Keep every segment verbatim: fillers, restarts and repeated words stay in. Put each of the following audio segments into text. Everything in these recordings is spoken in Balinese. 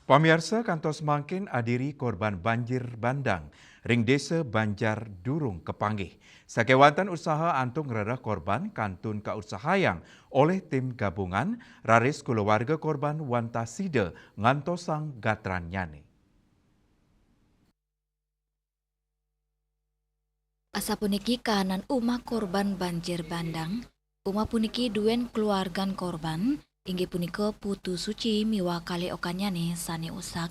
Pamiarsa, kantos mangkin adiri korban banjir bandang ring Desa Banjar durung kapanggih. Sakewanten usaha antuk ngrereh korban kantun kautsahayang olih tim gabungan, raris kulawarga korban wantah sida ngantosang gatrannyane. Asapuniki kahanan umah korban banjir bandang. Umah puniki duen keluargan korban, inggih punika Putu Suci miwah kalih okannyane sane usak.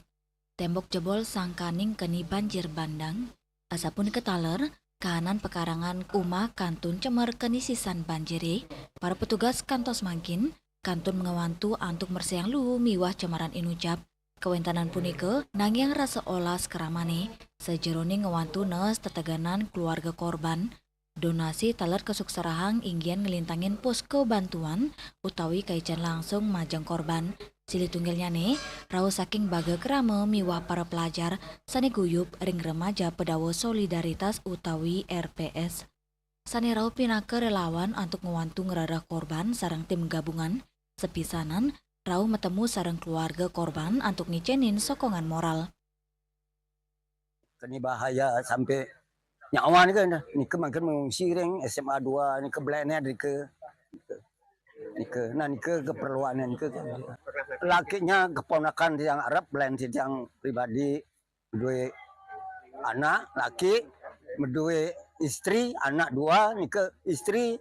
Tembok jebol sangkaning keni banjir bandang. Asapunika taler, kahanan pekarangan umah kantun cemer keni sisan banjire. Para petugas kantos mangkin kantun ngwantu antuk mersihang luhu miwah cemeran inucap. Kawentanan punika nangiang rasa olas kramane sajeroning ngwantu nees tetegenan keluarga korban. Donasi taler kasukserahang inggian nglintangin posko bantuan utawi kaican langsung majeng korban. Silih tunggilnyane rauh saking baga krama miwah para pelajar sane guyub ring remaja Pedawa Solidaritas utawi R P S. Sane rauh pinaka relawan antuk ngwantu ngrereh korban sareng tim gabungan, sapisanan rauh matemu sareng keluarga korban antuk ngicenin sokongan moral. Keni bahaya sampai nyawa nika, nika mangkin mengungsi ring S M A dua nika, blenet nika. Nika, nah, nika keperluan nika. Lakinya keponakan tiang arep, belen tiang pribadi, due anak laki, due istri, anak dua, nika istri,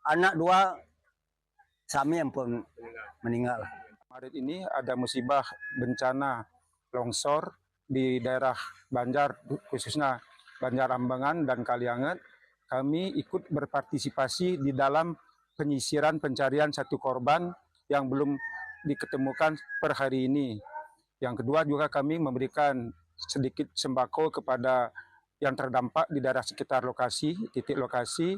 anak dua, sami ampun meninggal. Maret ini ada musibah bencana longsor di daerah Banjar, khususnya Banjar Ambengan dan Kalianget. Kami ikut berpartisipasi di dalam penyisiran pencarian satu korban yang belum diketemukan per hari ini. Yang kedua, juga kami memberikan sedikit sembako kepada yang terdampak di daerah sekitar lokasi, titik lokasi.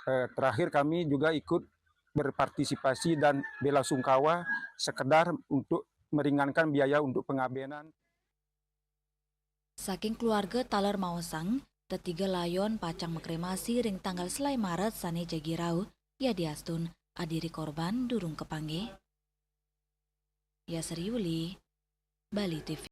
Eh, terakhir, kami juga ikut berpartisipasi dan bela sungkawa sekedar untuk meringankan biaya untuk pengabenan. Saking keluarga taler maosang, tetiga layon pacang makremasi ring tanggal selae Maret sane jagi rauh, yadiastun adiri korban durung kapanggih. Yasri Yuli, Bali T V.